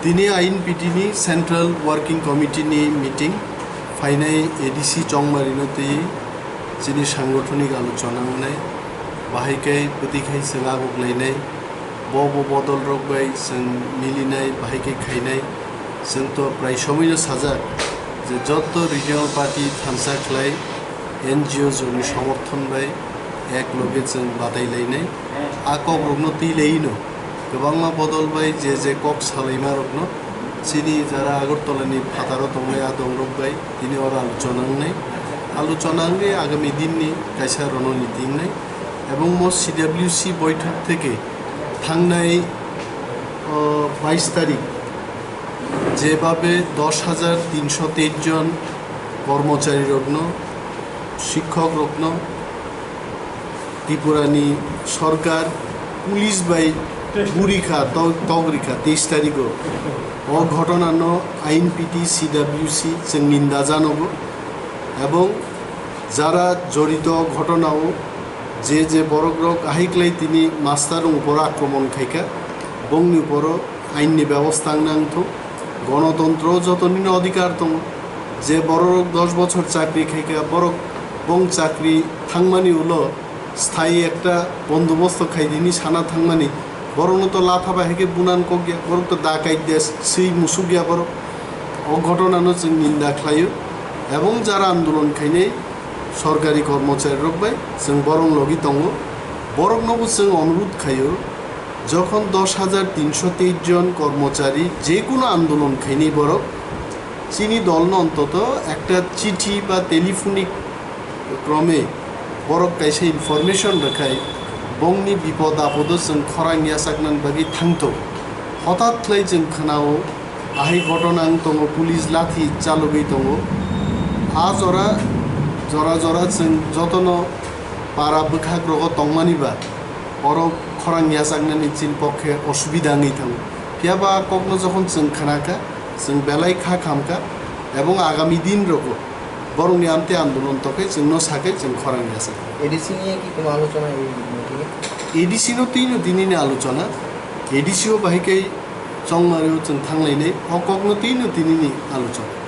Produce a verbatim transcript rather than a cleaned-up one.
Tini I N P T ni Central Working Committee ni meeting phainai A D C Chongmari no twi chini sangothonik alochona wngnai, bahai khe bwtwi khai chwng aguk lainai, bo bo bodol rok bai chwng milinai, bahai khe khainai. Chwng to prai somoi no sajak je jotto regional party thansa khlai N G O rok ni somorthon bai ek loge chwng batai lainai. A kok rok no twi lai no kwbangma bodol bai je je kok salaima rok no chini jara Agartala ni phataro tongnai a dong rok bai tini oro alochona wngnai. Alochona wngwi agami din ni kaisa rononiti wngnai. Ebong mo C W C boithok theke thangnai, o, bais tarik jebhabe dos hajar tinsho teis jon kormochari rokno, sikhok rokno Tripura ni sorkar police bai burikha, to-, togrikha teis tarikho. O ghotona no I N P T C W C chwng ninda janogo. Ebong jara jorito ghotona o je je borok rok ahai klai tini master rok uporo akromon khaikha, bongni uporo ain ni bebosta wngna wngthok. Gonotontro jotonino odhikar tongo, je borok rok dos bochor chakri khaikha, borok bong chakri thangmani ulo sthayi ekta bondobosto khaidini sana thangmani, borokno to latha bai haikhe bunan kok ya, borok to dakai des swi musuk ya borok. O ghotona no chwng ninda khlaio, ebong jara andolon khainai sorkari kormochari rok bai chwng borok logi tongo, borok nobo chwng onurudh khaio, jokhon dos hajar tinsho teis jon kormochari je kuno andolon khainai borok, chini dol no ontoto ekta chithi ba telephonic krome borok kaisa information rwkhai, bongni bipod apodo chwng khorang yachaknani bagwi thangthok. Hothat khlai chwng khwnao, ahai ghotona wng tongo, police lathi chalogwi tongo. A jora, jora jora chwng jotono para bwkhak rogo tongmani ba, oro khorang yachaknani chini pokhe osubida wngwi thango. Phiya ba a kokno jokhon chwng khnakha, chwng belai kha khamkha, ebong agami din rogo borokni amtwi andolon tokhe chwngno sakhe chwng khorang yachak. A D C niya ki kono alochona ei meeting e? A D C no twi no tinini alochona, A D C o bahai khe Chongmari o chwng thanglainai, o kokno twi no tinini alochona.